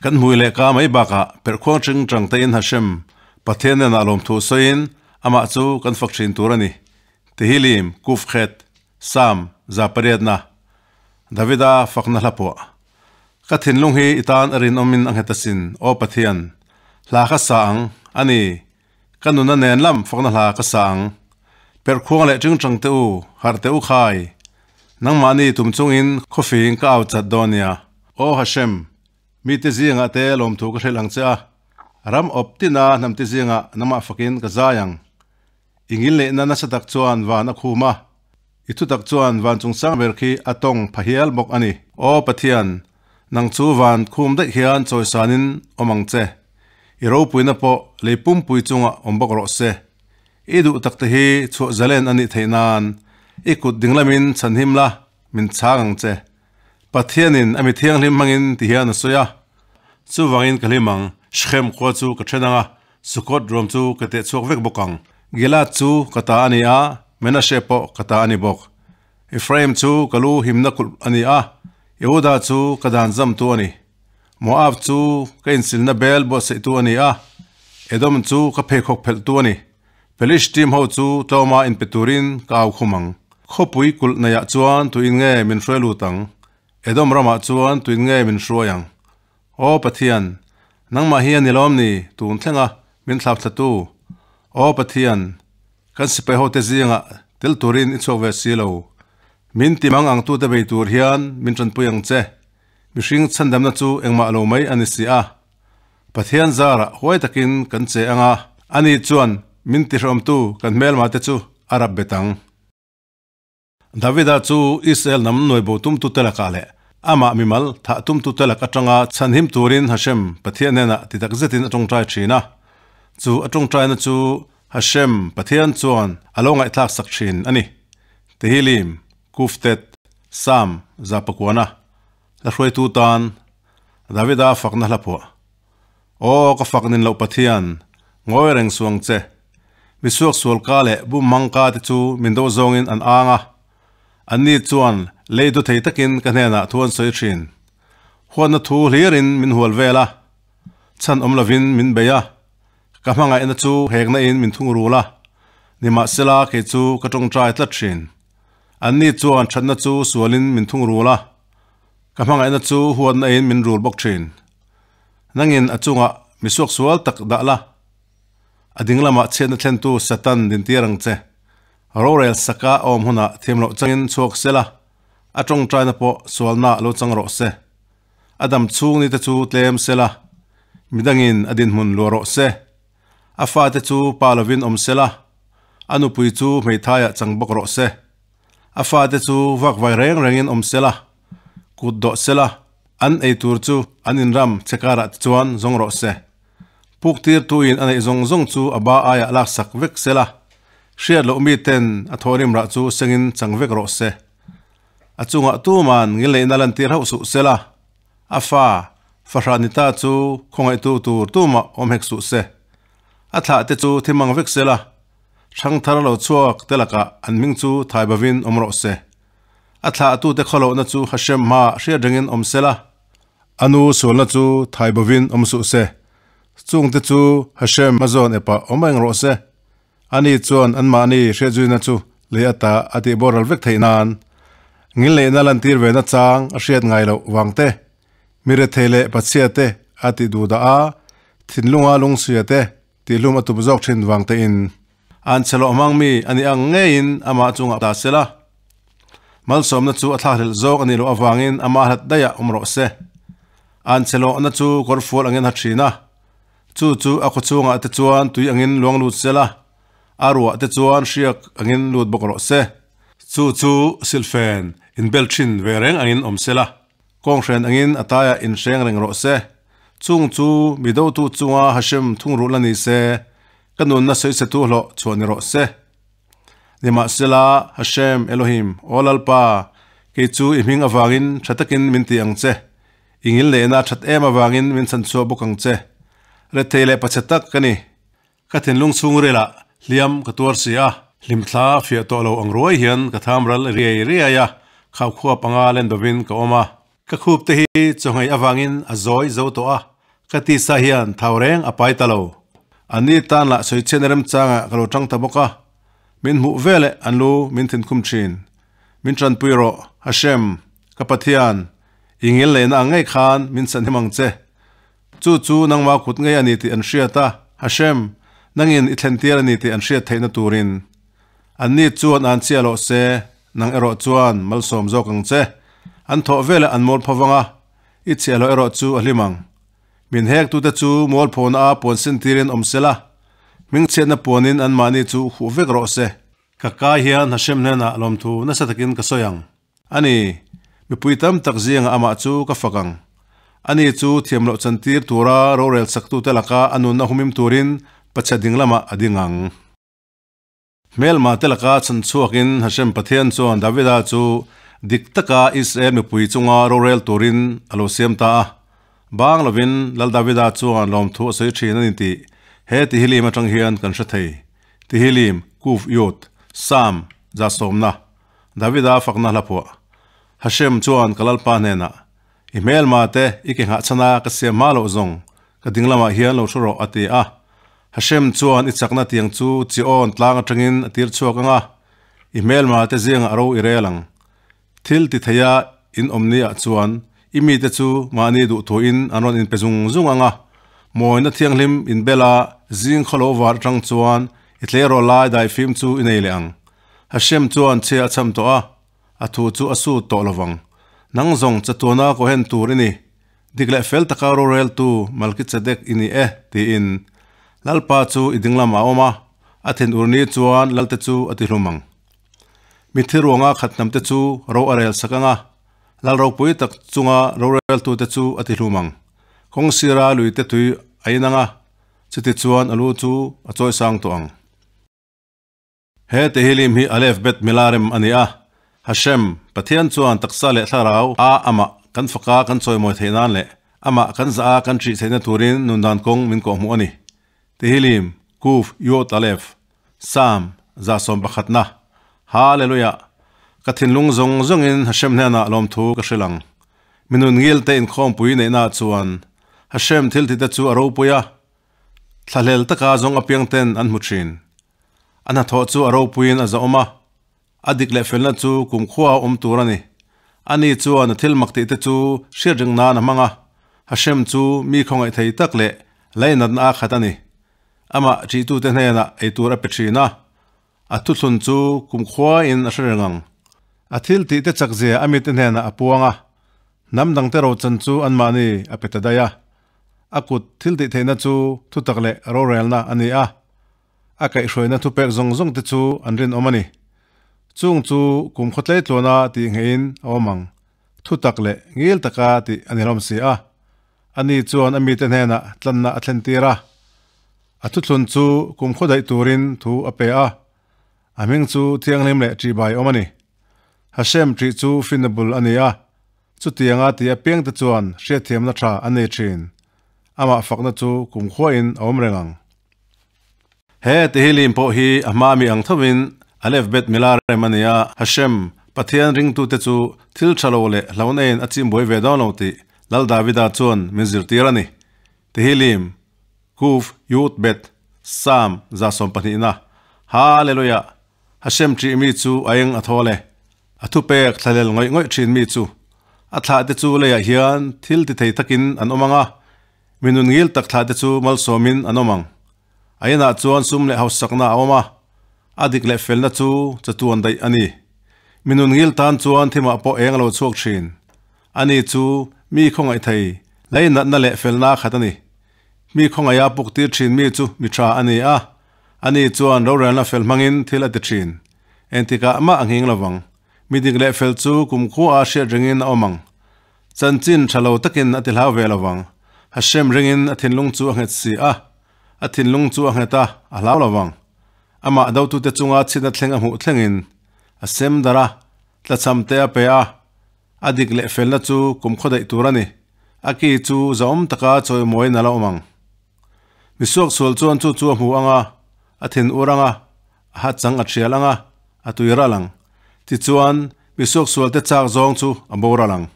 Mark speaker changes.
Speaker 1: Kan hmui leh ka mai bakah perhkhuang ṭing ṭang tein Hashem, Pathian hnenah lawmthu sawiin amah chu kan fak ṭhin tur a ni. Tehillim, Kufkhet, Psalm, 108na, Davida fakna hla pawh. Ka thinlung hi i tan a rinawmin a nghet asin, Aw Pathian, hla ka sa ang, a ni, ka nuna nen lam fakna hla ka sa ang. Perhkhuang leh ṭingṭang teh u, harh teh u khai. Nangmahni tum chungin khawfing ka au chat dawn nia. Aw Hashem, mite zingah te lawmthu ka hrilh ang che a, ram awp tina hnamte zingah nangmah fakin ka zai ang. I ngil neihna nasa tak chuan van a khum a, i thutak chuan van chungchang ber khi a tawng pha hial bawk a ni. Aw Pathian, nang chu van khum daih hian chawisanin awm ang che. I ropuina pawh lei pumpui chungah awm bawk rawh se. I duh takte hi chhuah zalen a nih theih nan i kut dinglamin chhanhim la, min chhang ang che. Pathianin a mi thianghlim hmangin ti hian a sawi a, chuvangin ka hlim ang, Shechem khua chu ka then ang a, Sukkoth ruam chu ka teh chhuak vek bawk ang. Gilead chu ka ta a ni a, Menashe pawh ka ta a ni bawk. Ephraim chu ka lu himna kulh a ni a, Yehuda chu ka dan zamtu a ni. Moab chu ka insilna bel buatsaihtu a ni a, Edom chu ka pheikhawk phelhtu a ni. Pelishtim ho chu tlawma inpe turin ka au khum ang. Khawpui kulh neiah chuan tuin nge min hruai lut ang? Edom ramah chuan tuin nge min hruai ang? Aw Pathian, nangmah hi a ni lawm ni tun thlenga min thlap thlatu? Aw Pathian, kan sipai hote zingah tel turin i chhuak ve si lo. Min ti mang angtute bei tur hian min tanpui ang che. Mihring chhandamna chu engmah lo mai a ni si a. Pathian zarah huai takin kan che ang a, ani chuan min tihrehawmtu kan hmelmate chu a rap bet ang. Davida chu Israel hnam nuaibo tumtute lakah leh amah mimal thah tumtute lak atanga chhanhim turin Hashem Pathian hnenah ti tak zetin a tawngtai thin a. Chu a tawngtaina chu Hashem Pathian chuan a lo ngaihthlak sak thin a ni. Tehillim, Kuftet, Psalm, Zapakuana, Hla hruaitu tan Davida fakna hla phuah. Aw, ka fak nin loh Pathian, ngawi reng suang che. Mi suaksual ka leh bum hmang ka te chu min do zawngin an ang a. Anni chuan lei du thei takin ka hnenah thu an sawi thin. Huatna thu hlirin min hual vel a, chhan awm lovin min bei a, ka hmangaihna chu hekna in min thungrul a, nimahsela kei chu ka tawngtai tlat thin. Anni chuan thatna chu sualin min thungrul a, ka hmangaihna chu huatna in min rul bawk thin. Nangin a chungah mi suaksual tak dah la, a ding lamah chhiatna thlentu Satan dintir ang che. Rorel saka a awm hunah thiam loh changin chhuak se la, a tawngtaina pawh sualna lo chang rawh se. A dam chhung nite chu tlem se la, midangin a dinhmun luah rawh se. A fate chu pa lovin awm se la, a nupui chu hmeithaiah chang bawk rawh se. A fate chu vakvai reng rengin awm se la, kut dawh se la, An ei tur chu an inram che karah te chuan zawng rawh se. Puk tirtuin a neih zawng zawng chu a ba aiah laksak vek se la, hriat loh miten a thawhrim rah chu sengin chang vek rawh se. A chungah tuman ngilneihna lantir hauh suh se la, a fa, fahrah ni ta chu khawngaihtu tur tumah awm hek suh se. A thlah te chu thi mang vek se la, hrangthar lo chhuak te lakah an hming chu thai bavin awm rawh se. A thlahtute khawlohna chu Hashem hmaah hriat rengin awm se la, a nu sualna chu thai bovin awm suh se. Chungte chu Hashem a zawn epah awm reng rawh se. Ani chuan anmahni hriatzuina chu lei ata a tih boral vek theih nan, ngilneihna lantir ve nachang a hriat ngai loh vang te, mi rethei leh pachhia te a tih duh dah a, thinlunga lungchhia te Tihlum a tum zawk thin vang tein an chhe loh hmang mi a nih ang ngeiin amah chungah ta se la. Malsawmna chu a thlakhlelh zawk a nih loh avangin amah hlat daihah awm rawh se. An chhe lohna chu kawrfual angin ha thin a, chu chu a khawchhungah te chuan tui angin luang lut se la, a ruah te chuan hriak angin lut bawk rawh se. Chu chu silhfen inbel thin ve reng angin awm se la. Kawnghren angin a taiah inhreng reng rawh se. Chung chu mi dotu chunga Hashem thungrulh a ni se, ka nunna sawichhetu hlawh chhuah ni rawh se. Nimahsela, Hashem, Elohim, Aw Lalpa, kei chu i hming avangin tha takin min ti ang che. I ngil lehna that em avangin min chhanchhuah bawk ang che. Rethei leh pachhe tak ka ni. Ka thinlung chhungrilah hliam ka tuar si a. Hlimthla fiah tawh lo ang ruai hian ka tham ral riai riai a, khaukhua panga len dovin ka awm a. Ka khup te hi chawngei avangin a zawi zo tawh a. Ka tisa hian thau reng a pai ta lo. Anni tan lah sawichhiatna remchangah ka lo tang ta bawk a. Min hmuh veleh an lu min thinkhum thin. Min tanpui rawh, Hashem, ka Pathian, i ngil lehna ang ngei khan min chhanhim ang che. Chu chu nangma kut ngei a ni tih an hriat a, Hashem, nangin i thlentir a ni tih an hriat theihna turin. Anni chuan an chiah loh se, nang erawh chuan malsawm zawk ang che. An thawh veleh an mual pho vang a, i chhiah loh erawh chu a hlim ang. Min hektute chu mualphona a puan sintirin awm se la, hmingchhiatna puanin anmahni chu huh vek rawh se. Ka kai hian Hashem hnenah lawmthu nasa takin ka sawi ang. A ni, mipui tam tak zingah amah chu ka fak ang. Ani chu thiam loh chantir tura rorel saktute laka a nunna humim turin pachhe ding lamah a ding ang. Hmelma te laka chhan chhuakin Hashem Pathian chuan Davida chu dik taka Israel mipui chunga rorel turin a lo siam ta a. Bang lovin Lal Davida chuan lawmthu a sawi thin a ni tih he Tihilim atang hian kan hre thei. Tihilim, Kuf Yod, Psalm, Zasawmna, Davida fakna hla phuah. Hashem chuan ka Lalpa hnenah, I hmelma te i ke nghahchhana ka siam hma loh zawng ka ding lamah hian lo hre rawh a ti a. Hashem chuan i chakna tiang chu Chiawn tlang atangin a tir chhuak ang a, i hmelma te zingah ro i rel ang. Thil ti theia in awm ni ah chuan i mite chu mahni duhthuin an rawn inpe zung zung ang a, mawina thianghlim inbela zing khawlo var atang chuan i tleirawl lai daifim chu i nei leh ang. Hashem chuan chhia a cham tawh a, a thu chu a sut tawh lovang. Nang zawng chatuana kohen tur i ni. Dik leh fel taka roreltu Malkitzedek i ni e, tiin Lalpa chu i ding lamah a awm a, a thinur ni chuan Lalte chu a tihlum ang. Mitthi ruanga khat hnamte chu ro a rel sak ang a, Lal ropui tak chunga roreltute chu a tihlum ang. Kawng sira luite tui a inang a, chuti chuan a lu chu a chawisang tawh ang. He Tehillim hi Aleph Bet Milarem a ni a, Hashem, Pathian chuan taksa leh thlarau a amah kan faka kan chawimawi theih nan leh amah kan zah a kan ṭih theihna turin nundan kawng min kawhhmuh a ni. Tehillim, Kuf Yod Aleph, Psalm, 111na, Hallelujah! Ka thinlung zawng zawngin Hashem hnenah lawmthu ka hrilh ang. Mi nun ngil te inkhawmpui neihnaah chuan Hashem thiltite chu a ropui a, thlahlel taka zawng apiang ten an hmu thin. A hnathawh chu a ropuiin a zahawm a, a dik leh felna chu kumkhua a awm tur a ni. Ani chuan a thil mak tihte chu hriat ring nan a hmang a, Hashem chu mi khawngaih thei tak leh lainatna a khat a ni. Amah ṭihtute hnenah eitur a pe ṭhin a, a thuthlun chu kumkhuain a hre reng ang. A thil tihte chakzia a mite hnenah a puang a, hnam dangte rochan chu anmahni a pe ta daih a. A kut thil tih theihna chu thutak leh rorelna a ni a. A kaihhruaina thupek zawng zawng te chu an rinawm a ni. Chung chu kum khawtlei tluana tih ngeiin a awm ang, thutak leh ngil taka tih a ni hlawm si a. Ani chuan a mite hnenah tlanna a thlentir a. A thuthlun chu kum khaw daih turin thu a pe a. A hming chu thianghlim leh ṭihbai awm a ni. Hashem ṭih chu finna bul a ni a, chutianga ti apiangte chuan hriatthiamna ṭha an nei ṭhin. Amah fakna chu kumkhuain a awm reng ang. He Tehillim pawh hi a hma mi ang thovin Aleph Bet Milah rem a ni a, Hashem, Pathian ringtute chu thil tha lo leh hlauhnain a chim buai ve dawn lo tih Lal Davida chuan min zirtir a ni. Tehillim, Kuf Yud Bet, Psalm 120na, Hallelujah! Hashem ṭih mi chu a eng a thawl e. A thupek thlalel ngawih ngawih ṭhin mi chu a thlahte chu leiah hian thil ti thei takin an awm ang a, Mi nun ngil tak thlah te chu malsawmin an awm ang. A inah chuan sum leh hausakna a awm a, a dik leh felna chu chatuan daih a ni. Mi nun ngil tan chuan thimah pawh eng a lo chhuak thin. Ani chu mi khawngaih thei, leinatna leh felna a khat a ni. Mi khawngaiha puk tir thin mi chu mi tha a ni a, ani chuan rorelna fel hmangin thil a ti thin. Engtikah mah a nghing lovang. Mi dik leh fel chu kumkhua a hriat ringin a awm ang. Chanchin tha lo takin a ti hlau ve lovang. Hashem ringin a thinlung chu a nghet si a, a thinlung chu a nghet a, a hlau lovang. Amah dotute chunga chhitna thleng a hmuh thlengin a sem darh a, tlachham te a pe a, a dik leh felna chu kumkhaw daih tur a ni. A ki chu zahawm taka chawimawiin a la awm ang. Misuaksual chuan chu chu a hmu ang a, a thin ur ang a, a hat chang a thial ang a, a tui ral ang. Tichuan, misuaksualte chak zawng chu a boral ang.